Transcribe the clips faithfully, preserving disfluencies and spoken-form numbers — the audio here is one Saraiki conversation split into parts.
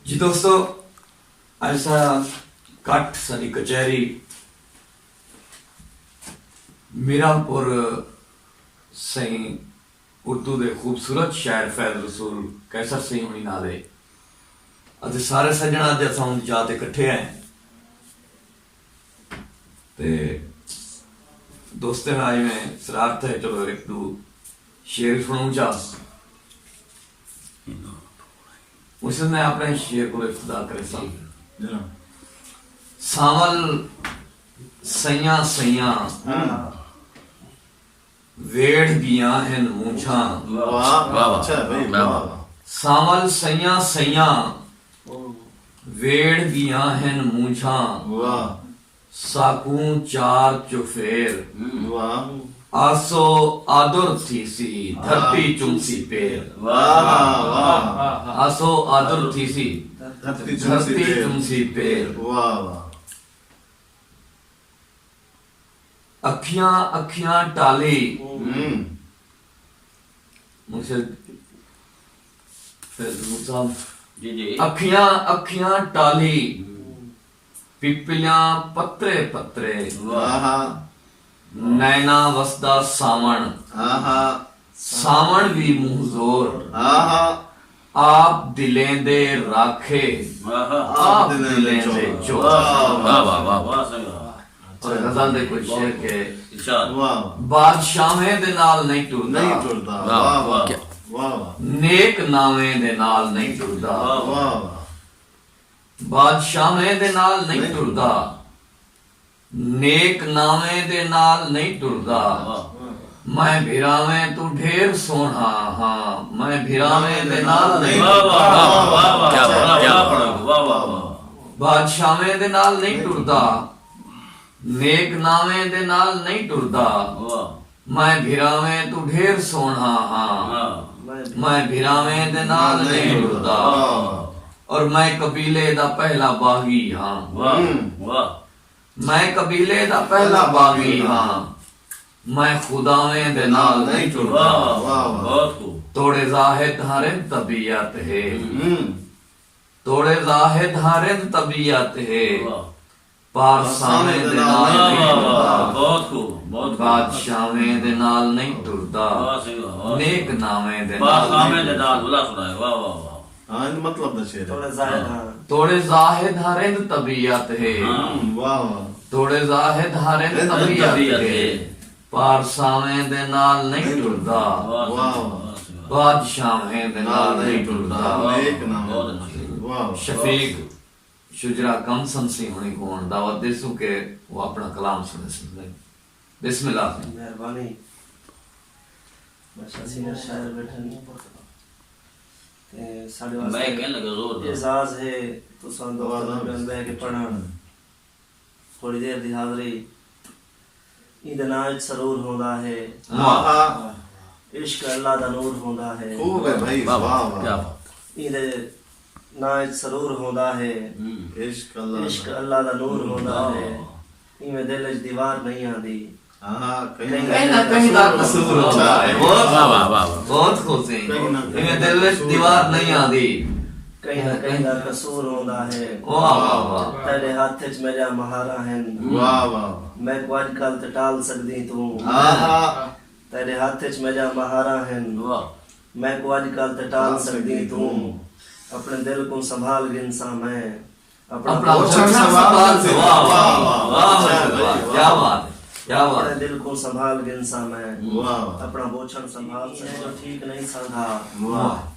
جی دوستو، ایسا کٹ ساݙی کچہری میرانپور سئیں اردو دے خوبصورت شاعر فیض رسول قیصر سئیں ہوݨی نال ہے۔ اتے سارے سڄݨ اڄ اساں اُن جا تے اکٹھے ہیں۔ تے دوستیں نال میں صراحت ہے، چلو ہک ݙو شعر سݨاؤں چا۔ اس نے اپݨے شعر کوں ابتدا کرے سا۔ سانول سئیاں سئیاں ویڑھ ڳیاں ہن مونجھاں۔ واہ، واہ، واہ۔ اچھا بھائی، واہ، واہ۔ واہ۔ سانول سئیاں سئیاں ویڑھ ڳیاں ہن مونجھاں۔ واہ۔ ساکوں چار چفیر۔ واہ۔ آسو آدر تھیسی، دھرتی چمسی پیر۔ واہ، واہ، واہ۔ آسو آدر تھیسی، دھرتی چمسی دھرتی پیر۔ چمسی پیر۔ واہ، واہ۔ اکھیاں، اکھیاں ٹالی۔ ہوں۔ مرشد فیض نور صاحب۔ جی، جی۔ اکھیاں، اکھیاں ٹالی، ہوں۔ پپلیاں پترے پترے۔ واہ۔ نینا وسدا ساوݨ۔ آہا۔ ساوݨ وی منہ زور۔ آہا۔ آپ دلیں دے راکھے۔ آہا۔ آپ دلیں دے چور۔ واہ، واہ، واہ، واہ۔ اور غزل دے کچھ شعر کہ ارشاد۔ واہ، واہ۔ بادشاہیں دے نال نہیں ٹردا۔ نہیں ٹردا۔ واہ، واہ، واہ۔ کیا؟ واہ، واہ۔ نیک ناویں دے نال نہیں ٹردا۔ واہ، واہ۔ واہ، واہ۔ بادشاہیں دے نال نہیں نہیں۔ ٹردا۔ نیک ناویں دے نال نہیں ٹردا۔ واہ۔ میں بھراویں توں ڈھیر سوہݨا ہاں، میں بھراویں دے نال نہیں واہ، واہ، واہ، واہ، واہ، واہ، کیا بات، کیا بات۔ واہ، واہ، واہ۔ بادشاہیں دے نال نہیں ٹردا، نیک ناویں دے نال نہیں ٹردا۔ واہ۔ میں بھراویں توں ڈھیر سوہݨا ہاں۔ ہاں۔ میں بھراویں دے نال نہیں ٹردا۔ واہ۔ اور میں قبیلے دا پہلا باغی ہاں۔ واہ، ہوں۔ واہ۔ میں قبیلے دا پہلا باغی ہاں۔ میں خداویں دے نال نہیں ٹردا۔ واہ، واہ، واہ، واہ۔ بہت خوب۔ توڑے زاہد ہاں رند طبیعت ہے۔ ہوں۔ توڑے زاہد ہاں رند طبیعت ہے۔ واہ۔ پارساویں دے نال واہ، نہیں واہ، واہ، ٹردا۔ بہت خوب، بہت خوب۔ بادشاویں دے نال نہیں ٹردا۔ واہ سئیں واہ، واہ۔ نیک ناویں دے نال پارساویں نہیں دے نال ٹردا۔ بھلا سݨائے، واہ، واہ، واہ۔ ہاں، ایں مطلب دا شعر ہے۔ توڑے زاہد ہاں۔ توڑے زاہد ہاں رند طبیعت ہے۔ ہاں۔ ہوں، واہ، واہ۔ توڑے زاہد ہاں رند رند طبیعت طبیعت ہے۔ ہے۔ پارساویں دے نال نہیں ٹردا۔ واہ، واہ، واہ۔ واہ سئیں واہ۔ بادشاویں دے نال نہیں ٹردا۔ واہ، نیک ناویں۔ بہت اچھی۔ واہ، واہ۔ شفیق شجرا کم سمسی ہوݨی کوں ہݨ دعوت ݙیسوں کہ او اپݨا کلام سݨیسن۔ بسم اللہ سئیں۔ مہربانی۔ ماشاءاللہ، سینئر شاعر ٻیٹھن۔ تے ساݙے میں واسطے کہن لگا زور دا۔ اعزاز ہے، تساں دو آواز نہ بہہ کے پڑھݨ۔ تھوڑی دیر دی حاضری۔ ایندے ناں اچ سرور ہوندا ہے۔ واہ۔ عشق اللہ دا نور ہوندا ہے۔ خوب ہے بھائی، واہ، واہ، واہ، واہ۔ کیا بات۔ ایندے ناں اچ سرور ہوندا ہے۔ ہوں۔ عشق اللہ عشق دا اللہ دا نور ہوندا واہ، ہے۔ واہ۔ ایویں دل اچ دیوار نہیں آندی۔ ہاں، کہیں نہ کہیں دا قصور ہوندا ہے۔ بہت، واہ، واہ، واہ، واہ۔ بہت خوب سئیں۔ کہیں نہ کہیں ایویں دل اچ دیوار نہیں آندی۔ کہیں نہ کہیں دا قصور ہوندا ہے۔ واہ، واہ، واہ۔ تیݙے ہتھ اچ میݙیاں مہاراں ہن۔ واہ، واہ۔ میکوں اڄ کل تے ٹال سڳدیں توں۔ آہا۔ تیݙے ہتھ اچ میݙیاں مہاراں ہن۔ واہ۔ میکوں اڄ کل تے ٹال سڳدیں توں۔ اپݨے دل کوں سنبھال گھنساں میں۔ اپݨا اپݨا بوچھݨ بوچھݨ سنبھال سنبھال۔ واہ، واہ، واہ، واہ، واہ، واہ، کیا بات ہے، کیا بات ہے۔ اپݨے دل کوں سنبھال گھنساں میں۔ واہ، واہ۔ اپݨا بوچھݨ سنبھال سڳدیں جو ٹھیک نہیں ساندا۔ واہ۔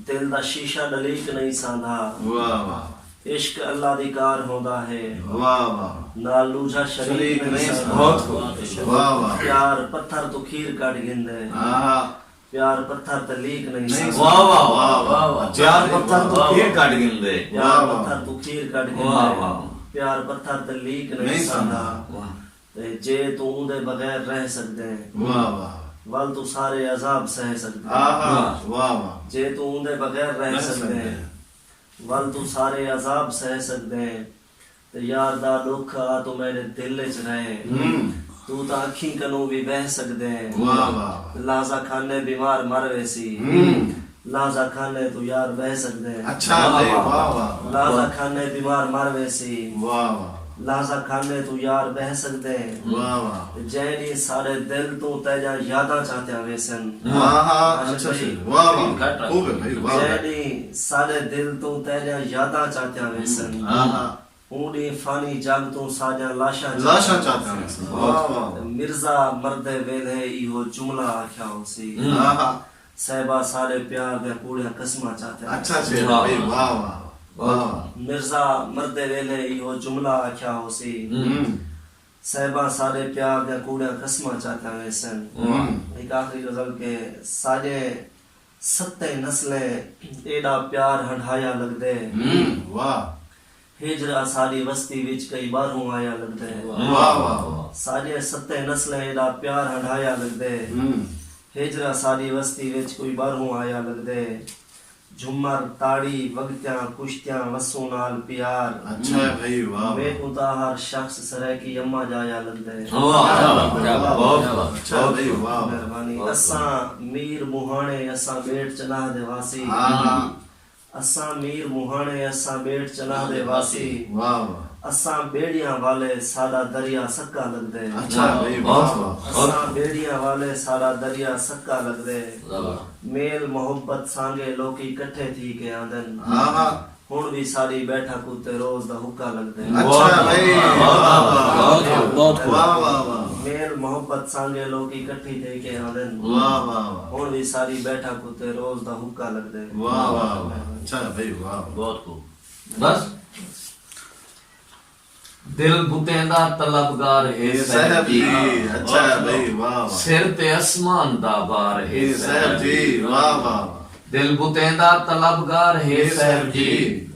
دل دا شیشہ ݙلیک نہیں ساندا۔ واہ، واہ۔ عشق اللہ دی کار ہوندا ہے۔ واہ، واہ۔ نال ݙوجھا شریک شریک نہیں نہیں ساندا۔ ساندا۔ بہت خوب۔ واہ، واہ۔ پیار پتھر توں کھیر کڈھ گھندے۔ آہا۔ پیار پتھر تے لیک نہیں نہیں ساندا۔ واہ، واہ، واہ، واہ، واہ۔ پیار پتھر توں کھیر کڈھ گھندے۔ پیار واہ، واہ۔ پتھر توں کھیر کڈھ گھندے۔ واہ، واہ۔ پیار پتھر تے لیک نہیں نہیں ساندا۔ ساندا۔ واہ۔ تے جے توں اوندے بغیر رہ سڳدیں، واہ، واہ۔ ول توں سارے عذاب سہہ سڳدیں۔ آہا، واہ۔ واہ، واہ۔ جے توں اوندے بغیر رہ رہ سڳدیں، سڳدیں۔ ول توں سارے عذاب سہہ سڳدیں۔ تے یار دا ݙکھ آ توں میݙے دل اچ رہیں۔ ہوں۔ توں تاں اکھیں کنوں وی وہہ سڳدیں۔ واہ، واہ، واہ۔ لحظہ کھانے بیمار مر ویسی۔ ہوں۔ لحظہ کھانے توں یار بہہ سڳدے ہیں۔ اچھا بھائی، واہ واہ۔ لحظہ کھانے بیمار مر ویسی۔ واہ واہ۔ لحظہ کھانے توں یار بہہ سڳدے ہیں۔ واہ واہ۔ جئیں ݙینہہ ساݙے دل توں تیݙیاں یاداں چاتیاں ویسن۔ ہاں ہاں، اچھا جی، واہ واہ۔ خوب ہے بھائی، واہ۔ جئیں ݙینہہ ساݙے دل توں تیݙیاں یاداں چاتیاں ویسن۔ ہاں ہاں۔ اوں ݙینہہ فانی جڳ توں ساݙیاں لاشاں لاشاں چاتیاں ویسن۔ واہ واہ۔ مرزا مردے ویلھے ایہو جملہ آکھیا ہوسی۔ ہاں ہاں۔ صاحبہ ساݙے پیار دیاں کوڑیاں قسماں چاتیاں۔ اچھا شعر ہے بھائی، واہ واہ۔ واہ واہ۔ مرزا مردے ویلھے ایہو جملہ آکھیا ہوسی۔ ہوں۔ صاحبہ ساݙے پیار دیاں کوڑیاں قسماں چاتیاں ویسن۔ ہوں۔ ہک آخری غزل کہ ساݙے ستیں نسلیں ایݙا پیار ہنڈھایا لڳدے۔ ہوں، واہ۔ ہجر اساݙی وستی وچ کئی ٻاہروں آیا لڳدے۔ واہ واہ واہ۔ ساݙے ستیں نسلیں ایݙا پیار ہنڈھایا لڳدے۔ ہوں۔ ہجر اساݙی وستی وچ کوئی ٻاہروں آیا لڳدے۔ جھمر، تاڑی، وڳتیاں، کشتیاں، وسوں نال پیار۔ اچھا ہے بھائی، واہ۔ میکوں تاں ہر شخص سرائیکی اماں ڄایا لڳدے۔ واہ، واہ، کیا بات، بہت کیا بات۔ اچھا بھائی، واہ۔ مہربانی۔ بہت اساں میر مہاݨے، اساں ٻیٹ چناہ دے واسی۔ ہاں، ہاں۔ اساں میر مہاݨے، اساں ٻیٹ چناہ دے واسی۔ واہ، واہ۔ اساں ٻیڑیاں والے، ساݙا دریا سکا لڳدے۔ اچھا بھائی، واہ، واہ۔ اساں ٻیڑیاں والے، ساݙا دریا سکا لڳدے۔ واہ۔ میل محبت سانگے لوکی کٹھے تھی کے آندن۔ ہاں، ہاں۔ ہݨ وی ساݙی بیٹھک اتے روز دا حقہ لڳدے۔ اچھا بھائی، واہ، واہ، واہ۔ بہت خوب، بہت خوب۔ واہ، واہ، واہ۔ میل محبت سانگے لوکی کٹھی تھی کے آندن۔ واہ، واہ، واہ۔ ہݨ وی ساݙی بیٹھک اتے روز دا حقہ لڳدے۔ واہ، واہ، واہ۔ اچھا بھائی، واہ۔ بہت خوب۔ بس۔ دل بتیں دا طلبگار ہے اے صاحب صاحب جی۔ جی، اچھا ہے بھائی، واہ واہ۔ سر تے اسمان دا بار ہے اے صاحب صاحب جی، جی۔ واہ واہ واہ۔ دل بتیں دا طلبگار ہے اے صاحب صاحب جی۔ جی۔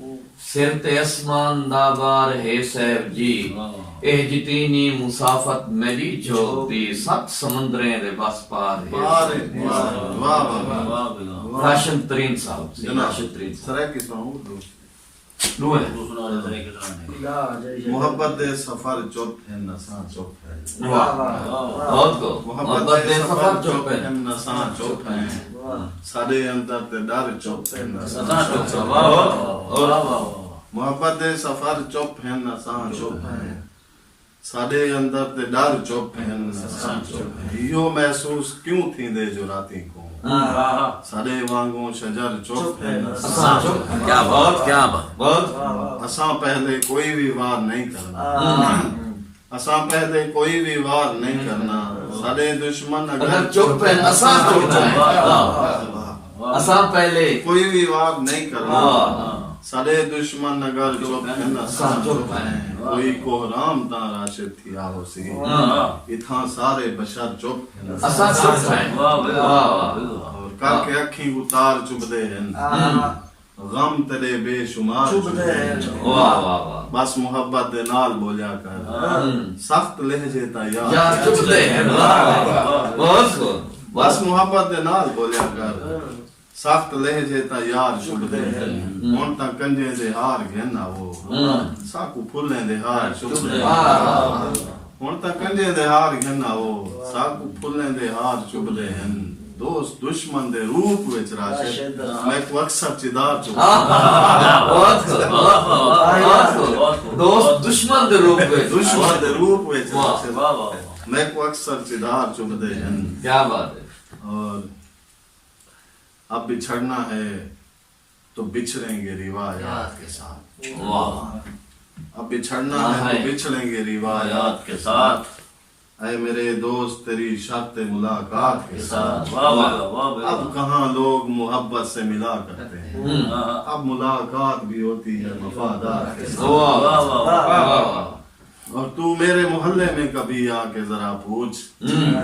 سر تے اسمان دا بار ہے صاحب جی۔ واہ واہ۔ اے جتینی مسافت میری جھوک دی، ست سمندریں دے بس پار ہے پار صاحب ہے۔ جی۔ واہ واہ واہ۔ واہ واہ۔ واہ واہ۔ راشد ترین صاحب، جناب۔ راشد ترین صاحب۔ سرائیکی سݨاؤ اردو۔ ݙوہیں۔ محبت دے سفر چپ ہن، اساں چپ ہیں۔ واہ۔ واہ، واہ۔ بہت خوب۔ محبت دے سفر چپ ہن، اساں چپ ہیں۔ واہ۔ ساݙے اندر تے ݙر چپ ہن، اساں چپ ہیں۔ واہ، واہ، واہ۔ محبت دے سفر چپ ہن، اساں چپ ہیں۔ ساݙے اندر تے ݙر چپ ہن، اساں چپ ہیں۔ ایہو محسوس کیوں تھیندے جو راتیں کوں ہاں۔ ساݙے وانگوں شجر چپ ہن، اساں چپ ہیں۔ کیا بات، کیا بات۔ بہت۔ اساں پہلے کوئی وی وار نہیں کرنا۔ ہاں۔ اساں پہلے کوئی وی وار نہیں کرنا۔ ساݙے دشمن اگر اگر چپ ہن، اساں چپ ہیں۔ واہ، واہ، واہ۔ اساں پہلے کوئی وی وار نہیں کرنا۔ واہ۔ ساݙے دشمن اگر چپ ہن، اساں چپ ہیں۔ کوئی کوہرام تاں راشد تھیا ہوسی۔ واہ۔ اتھاں سارے بشر چپ ہن۔ اساں چپ ہیں۔ واہ، واہ، واہ۔ اور کر کے اکھیں کوں تار چبھدے ہن۔ ہاں۔ غم تیݙے بے شمار چبھدے ہن۔ واہ، واہ، واہ۔ بس محبت دے نال ٻولیا کر۔ ہاں۔ سخت لہجے تاں یار یار چبھدے ہن۔ واہ، واہ، واہ۔ بہت خوب۔ بس محبت دے نال ٻولیا کر۔ سخت لہجے تاں یار چبھدے ہن۔ ہن تاں کنجیں دے ہار گھن آوو۔ ہاں۔ ساکوں پھلیں دے ہار چبھدے ہن۔ واہ، واہ، واہ۔ ہݨ تاں کنجیں دے ہار گھن آوو، ساکوں پھلیں دے ہار چبھدے ہن۔ دوست دشمن دے روپ وچ راشد، راشد۔ میکوں اکثر چدار چبھدے ہن۔ آہ، بہت خوب، بہت خوب، بہت خوب۔ دوست دشمن دے روپ وچ۔ دشمن دے روپ وچ واہ۔ راشد۔ واہ، واہ، واہ۔ میکوں اکثر چدار چبھدے ہن۔ کیا بات ہے۔ اور اب بچھڑنا ہے تو بچھڑیں گے روایات کے ساتھ۔ واہ۔ اب بچھڑنا ہے تو بچھڑیں گے روایات کے ساتھ۔ اے میرے دوست، تیری شرط ملاقات کے ساتھ۔ واہ، واہ، واہ، واہ۔ اب کہاں لوگ محبت سے ملا کرتے ہیں۔ ہوں۔ اب ملاقات بھی ہوتی ہے وفادار کے ساتھ۔ واہ، واہ، واہ، واہ۔ اور تو میرے محلے میں کبھی آ کے ذرا پوچھ، ہوں۔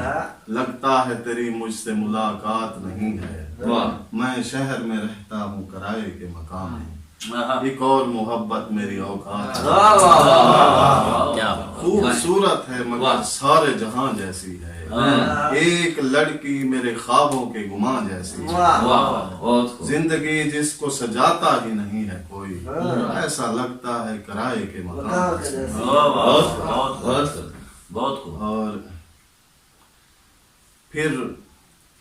لگتا ہے تیری مجھ سے ملاقات نہیں ہے۔ واہ۔ میں شہر میں رہتا ہوں، کرائے کے مکان میں۔ آہا۔ ایک اور محبت میری اوقات واہ، واہ، واہ، واہ، واہ، واہ۔ کیا بات۔ خوبصورت ہے مگر واہ۔ سارے جہاں جیسی ہے۔ ہاں۔ ایک لڑکی میرے خوابوں کے گمان جیسی ہے۔ واہ۔ واہ، واہ، بہت خوب۔ زندگی جس کو سجاتا ہی نہیں ہے کوئی، ہاں۔ ایسا لگتا ہے کرائے کے مکان مکان جیسی۔ جیسی۔ واہ، واہ، بہت خوب، بہت خوب، بہت خوب۔ اور پھر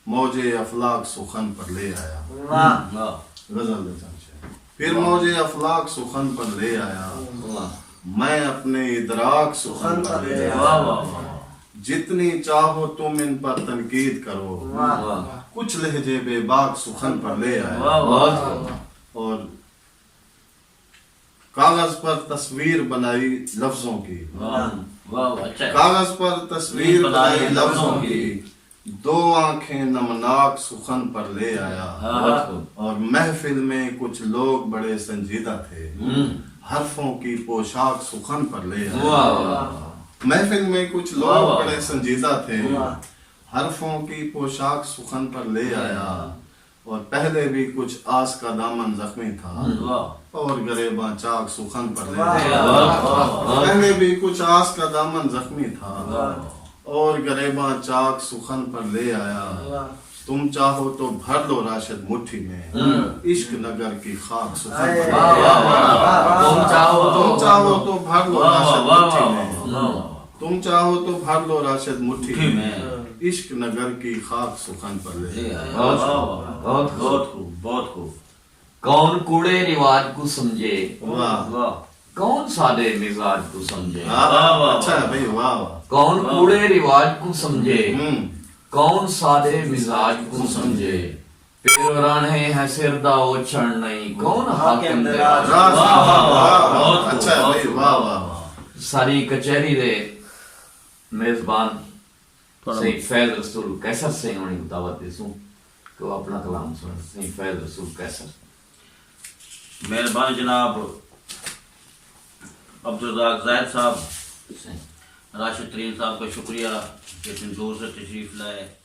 موج افلاک سخن پر لے آیا۔ واہ۔ واہ۔ غزل دے چند شعر۔ پھر موج افلاک سخن پر لے آیا۔ واہ۔ میں اپنے ادراک سخن پر لے آیا۔ واہ، واہ، واہ۔ جتنی چاہو تم ان پر تنقید کرو۔ واہ۔ واہ۔ کچھ لہجے بے باک سخن پر لے آیا۔ واہ، واہ۔ اور کاغذ پر تصویر بنائی لفظوں کی۔ واہ، واہ، اچھا ہے۔ کاغذ پر تصویر بنائی لفظوں کی، دو آنکھیں نمناک سخن پر لے آیا۔ ہاں۔ اور محفل میں کچھ لوگ بڑے سنجیدہ تھے، ہوں۔ حرفوں کی پوشاک سخن پر لے آیا۔ واہ، واہ۔ محفل میں کچھ لوگ واہ، واہ۔ بڑے سنجیدہ تھے، واہ۔ حرفوں کی پوشاک سخن پر لے آیا۔ اور پہلے بھی کچھ آس کا دامن زخمی تھا، واہ۔ اور گریباں چاک سخن پر لے واہ، آیا۔ واہ، واہ، واہ۔ پہلے بھی کچھ آس کا دامن زخمی تھا، واہ۔ اور گریباں چاک سخن پر لے آیا۔ واہ۔ تم چاہو تو بھر لو راشد مٹھی میں، ہوں۔ عشق نگر کی خاک سخن پر لے آیا۔ واہ، واہ، واہ، واہ۔ تم چاہو تو تم چاہو تو بھر لو واہ، واہ، راشد واہ، مٹھی واہ، میں۔ واہ، واہ، واہ۔ تم چاہو تو بھر لو راشد مٹھی مٹھی میں، میں۔ عشق نگر کی خاک سخن پر لے۔ جی، واہ، واہ، واہ، بہت خوب۔ بہت خوب، بہت خوب۔ کون کوڑے رواج کوں سمجھے، واہ۔ واہ۔ کون سادے مزاج کوں سمجھے۔ واہ، واہ، واہ، اچھا ہے بھائی، واہ، واہ۔ کون واہ۔ کوڑے رواج کوں سمجھے، ہوں۔ کون سادے مزاج کوں سمجھے۔ پیرو راہݨے ہے سر دا اوچھݨ نئیں، کون حاکم دے راج۔ راج۔ واہ، واہ، واہ، واہ، بہت خوب، اچھا ہے بھائی، واہ، واہ، واہ۔ ساری کچہری دے میزبان سئیں فیض رسول قیصر سئیں ہوݨیں کوں دعوت ݙیسوں کہ او اپݨا کلام سݨن۔ سئیں فیض رسول قیصر۔ مہربانی جناب عبدالرزاق زاہد صاحب، سئیں۔ راشد ترین صاحب کا شکریہ کہ اتنی دور سے تشریف لائے۔